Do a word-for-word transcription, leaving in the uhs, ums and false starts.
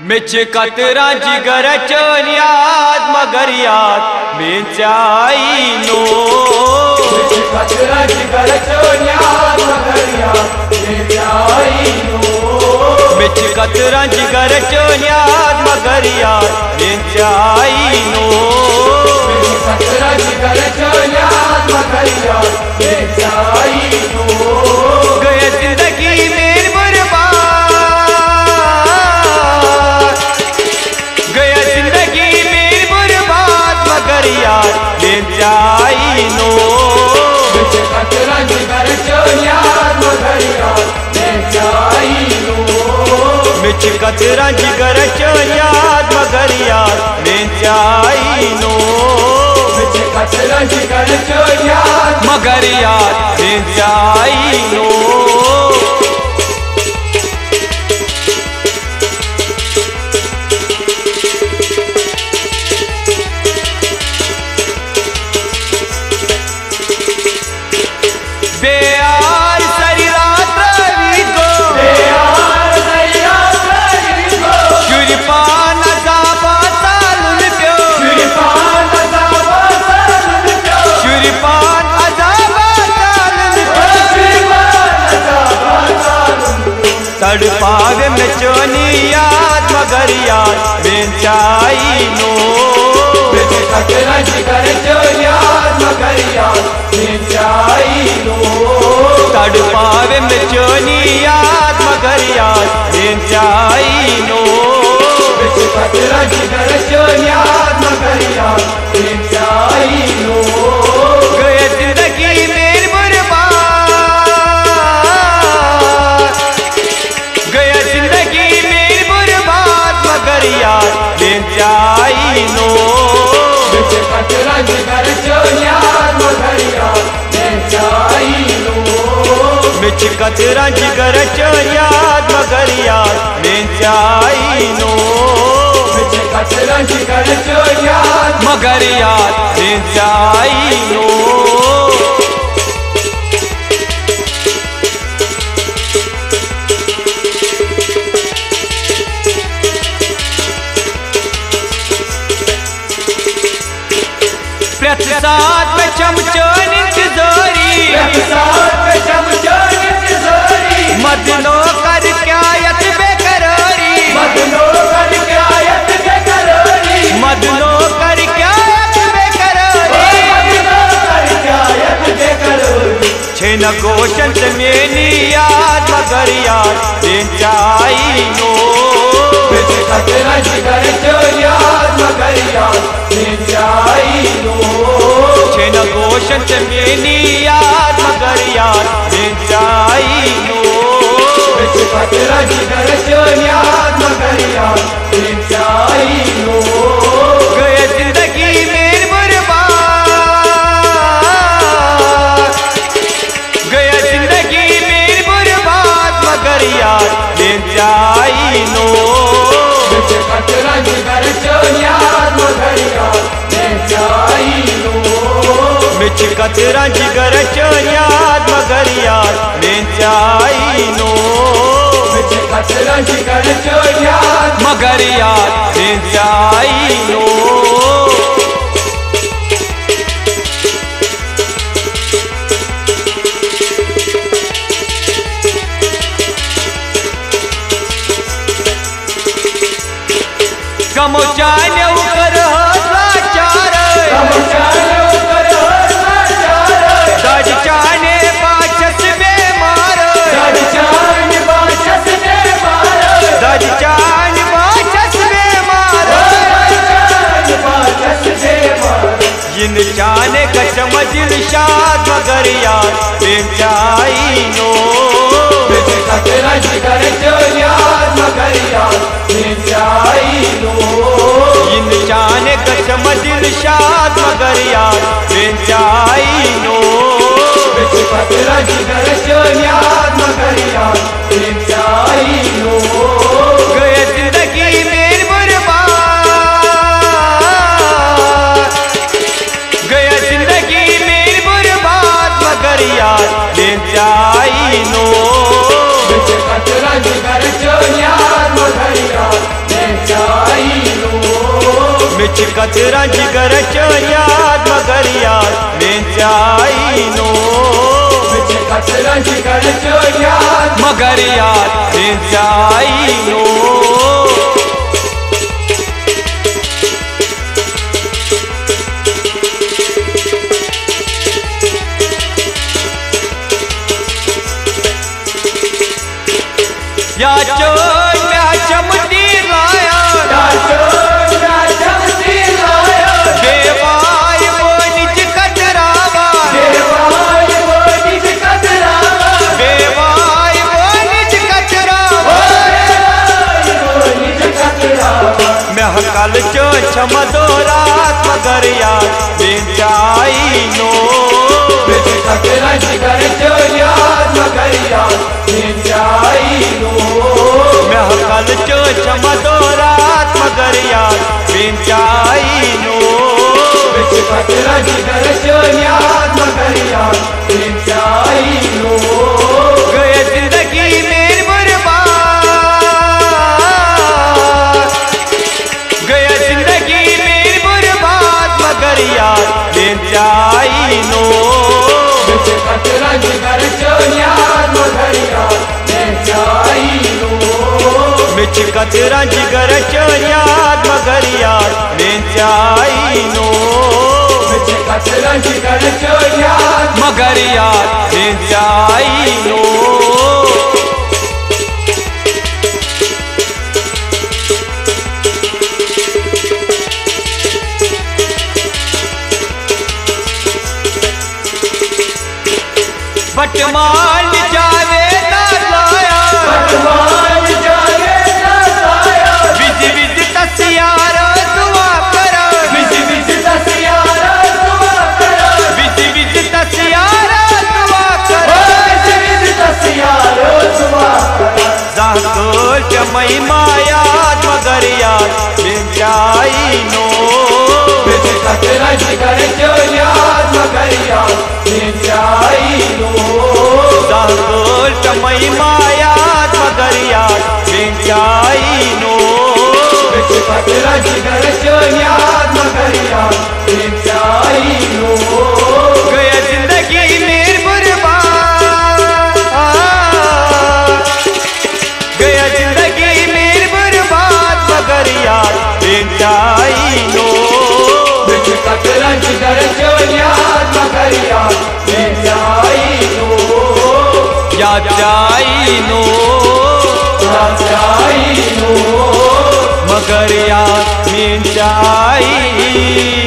مےٚ چھِ قطرن جگر چٲنۍ یاد، مگر یاد میٛٲنۍ ژےٚ آیی نہٕ۔ مےٚ چھِ قطرن جگر چٲنۍ یاد، مگر یاد میٛٲنۍ ژےٚ آیی نہٕ۔ مےٚ چھِ قطرن جگر چٲنۍ یاد، مگر یاد میٛٲنۍ ژےٚ آیی نہٕ۔ مےٚ چھِ قطرن جگر چٲنۍ یاد، مگر یاد میٛٲنۍ ژےٚ آیی نہٕ۔ گٔیَس زندگی میٛٲنۍ برباد۔ گٔیَس زندگی میٛٲنۍ برباد، مگر یاد میٛٲنۍ ژےٚ آیی نہٕ۔ مےٚ چھِ قطرن جگر چٲنۍ یاد، مگر یاد میٛٲنۍ ژےٚ آیی نہٕ۔ مےٚ چھِ قطرن جگر چٲنۍ یاد، مگر یاد میٛٲنۍ ژےٚ آیی نہٕ۔ مےٚ چھِ قطرن جگر چٲنۍ یاد، مگر یاد میٛٲنۍ ژےٚ آیی نہٕ۔ بے یار سری رات ترٲوِتھ گوٚو۔ بے یار سری رات ترٲوِتھ گوٚو۔ شُرۍ پان عذابا ژالُن پیوٚو۔ شُرۍ پان عذابا ژالُن پیوٚو۔ شُرۍ پان عذابا ژالُن پیوٚو۔ شُرۍ پان عذابا ژالُن پیوٚو۔ تڑپاوِ مےٚ چٲنی یاد، مگر یاد میٛٲنۍ ژےٚ آیی نہٕ۔ مےٚ چھِ قطرن جگر چٲنۍ یاد، مگر یاد میٛٲنۍ ژےٚ آیی نہٕ۔ تڑپاوِ مےٚ چٲنی یاد، مگر یاد میٛٲنۍ ژےٚ آیی نہٕ۔ مےٚ چھِ قطرن جگر چٲنۍ یاد، مگر یاد میٛٲنۍ ژےٚ آیی نہٕ۔ گٔیَس زندگی میٛٲنۍ برباد۔ گٔیَس زندگی میٛٲنۍ برباد، مگر یاد میٛٲنۍ ژےٚ آیی نہٕ۔ مےٚ چھِ قطرن جگر چٲنۍ یاد، مگر یاد میٛٲنۍ ژےٚ آیی نہٕ۔ مےٚ چھِ قطرن جگر چٲنۍ یاد، مگر یاد میٛٲنۍ ژےٚ آیی نہٕ۔ مےٚ چھِ قطرن جگر چٲنۍ یاد، مگر یاد میٛٲنۍ ژےٚ آیی نہٕ۔ پرٛٮ۪تھ ساتہٕ مےٚ چھَم چٲنۍ اِنتظٲری۔ پرٛٮ۪تھ ساتہٕ مےٚ چھَم چٲنۍ اِنتظٲری۔ مدنو کر کیٛاہ یَتھ بے قرٲری۔ مدنو کر کیٛاہ یَتھ بے قرٲری۔ مدنو کر کیٛاہ یَتھ بے قرٲری۔ مدنو کر کیٛاہ یَتھ بے قرٲری۔ چھے نہ گوشن ژےٚ میٛٲنی یاد، مگر یاد میٛٲنۍ ژےٚ آیی نہٕ۔ مےٚ چھِ قطرن جگر چٲنۍ یاد، مگر یاد میٛٲنۍ ژےٚ آیی نہٕ۔ چھے نہ گوشن ژےٚ میٛٲنی یاد، مگر یاد میٛٲنۍ ژےٚ آیی نہٕ۔ مےٚ چھِ قطرن جگر چٲنۍ یاد، مگر یاد میٛٲنۍ ژےٚ آیی نہٕ۔ گٔیَس زندگی میٛٲنۍ برباد۔ گٔیَس زندگی میٛٲنۍ برباد، مگر یاد میٛٲنۍ ژےٚ آیی نہٕ۔ مےٚ چھِ قطرن جگر چٲنۍ یاد، مگر یاد میٛٲنۍ ژےٚ آیی نہٕ۔ مےٚ چھِ قطرن جگر چٲنۍ یاد، مگر یاد میٛٲنۍ ژےٚ آیی نہٕ۔ مےٚ چھِ قطرن جگر چٲنۍ یاد، مگر یاد میٛٲنۍ ژےٚ آیی نہٕ۔ غمو چانیو کٔرہَس لاچارے۔ غمو چانیو کٔرہَس لاچارے۔ دادِ چانے بہٕ چھَس بیمارے۔ دادِ چانے بہٕ چھَس بیمارے۔ دادِ چانے بہٕ چھَس بیمارے۔ دادِ چانے بہٕ چھَس بیمارے۔ یِنہٕ چانے گژھِ مےٚ دِل شاد، مگر یاد میٛٲنۍ ژےٚ آیی نہٕ۔ مےٚ چھِ قطرن جگر چٲنۍ یاد، مگر یاد میٛٲنۍ ژےٚ آیی نہٕ۔ یِنہٕ چانے گژھِ مےٚ دِل شاد، مگر یاد میٛٲنۍ ژےٚ آیی نہٕ۔ مےٚ چھِ قطرن جگر چٲنۍ یاد، مگر یاد میٛٲنۍ ژےٚ آیی نہٕ۔ گٔیَس زندگی میٛٲنۍ برباد۔ گٔیَس زندگی میٛٲنۍ برباد، مگر یاد میٛٲنۍ ژےٚ آیی نہٕ۔ مےٚ چھِ قطرن جگر چٲنۍ مےٚ چھِ کترن جگر چٲنۍ یاد، مگر یاد میٲنۍ ژےٚ آیی نہٕ۔ مےٚ چھِ کترن جگر چٲنۍ یاد، مگر یاد میٲنۍ ژےٚ آیی نہٕ۔ یا چٲنۍ مےٚ چھم تیٖر لایان۔ یا چٲنۍ مےٚ چھم تیٖر لایان۔ بے واے وٲنِج کتراوان۔ بے واے وٲنِج کتراوان۔ بے واے وٲنِج کتراوان۔ بے واے وٲنِج کتراوان۔ مےٚ ہا کل چٲنۍ چھم دورات مگر یاد میٲنۍ ژےٚ آیی نہٕ۔ مےٚ چھِ کترن جگر چٲنۍ یاد مگر یاد میٲنۍ ژےٚ آیی نہٕ۔ مےٚ ہا کل چٲنۍ چھم دورات مگر یاد میٲنۍ ژےٚ آیی نہٕ۔ مےٚ چھِ کترن جگر چٲنۍ یاد مگر یاد میٲنۍ ژےٚ آیی نہٕ۔ گٔیَس زندگی میٲنۍ برباد۔ گٔیَس زندگی میٲنۍ برباد، مگر یاد میٲنۍ ژےٚ آیی نہٕ۔ مےٚ چھِ کترن جگر چٲنۍ یاد، مگر یاد میٲنۍ ژےٚ آیی نہٕ۔ مےٚ چھِ کترن جگر چٲنۍ یاد، مگر یاد میٲنۍ ژےٚ آیی نہٕ۔ مےٚ چھِ کترن جگر چٲنۍ یاد، مگر یاد میٲنۍ ژےٚ آیی نہٕ۔ بٹمال جاوید لایا۔ بٹمال جاوید لایا۔ وِزِ وِزِ تس یار دعا کران۔ وِزِ وِزِ تس یار دعا کران۔ وِزِ وِزِ تس یار دعا کران۔ وِزِ وِزِ تس یار دعا کران۔ زانٛہہ کٔر ژےٚ مَے ما یاد، مگر یاد میٲنۍ ژےٚ آیی نہٕ۔ مےٚ چھِ کترن جگر چٲنۍ یاد، مگر یاد میٲنۍ ژےٚ آیی نہٕ۔ زانٛہہ کٔر ژےٚ مَے ما یاد، مگر یاد میٲنۍ ژےٚ آیی نہٕ۔ مےٚ چھِ کترن جگر چٲنۍ یاد، مگر یاد میٲنۍ ژےٚ آیی نہٕ۔ گٔیَس زندگی میٲنۍ برباد۔ گٔیَس زندگی میٲنۍ برباد، مگر یاد میٲنۍ ژےٚ آیی نہٕ۔ مےٚ چھِ کترن جگر چٲنۍ یاد، مگر یاد میٲنۍ ژےٚ آیی نہٕ۔ یاد ژےٚ آیی نہٕ۔ یاد ژےٚ آیی نہٕ۔ مگر یاد میٲنۍ ژےٚ آیی